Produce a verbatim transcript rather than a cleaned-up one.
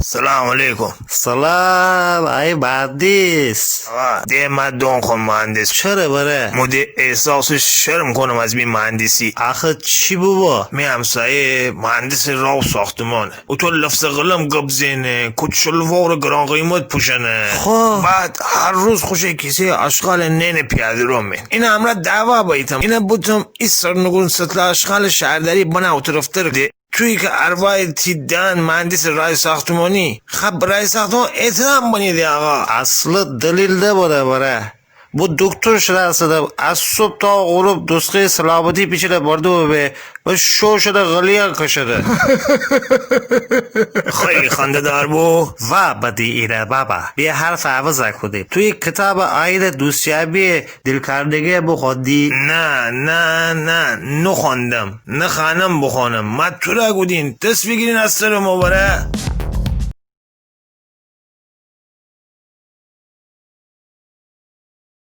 سلام علیکم. سلام، ای مهندس. آقا، ده مه دون خو مهندس. چره بره؟ مو ده احساس شرم کنم از می مهندسی. آخه چی ببا؟ می همسایه مهندس راه و ساختمانه. او تو لفظ قلم گب زنه، کت شلوار گران قیمت پوشنه. خب. بعد هر روز خوشه کیسه آشغال ننه پیاده رو مین. اینه همرا دعوا بیتم. اینه بوتم ای سرنگون سطل آشغال شهرداری بنه او طرفتر ده. تویی که ارواح تی دهن مهندس راه ساختمانی، خب راه ساختمان احترام بنی ده آقا. اصلا دلیل نبره بره. بو دکتر شده است، از صبح تا غروب نسخهٔ سلامتی پیچیده برده و به و شو شده غلیان کشده. خیلی خنده دار بو. وا بدی ایره بابا، بیا حرف عوض کودیم. توی کتاب آیین دوستیابی دیل کارنگی بخوندی؟ نه، نه، نه، نخوندم. نه خانم بخوانم. ما تو را گودین، دست بگیرین از سر مبره.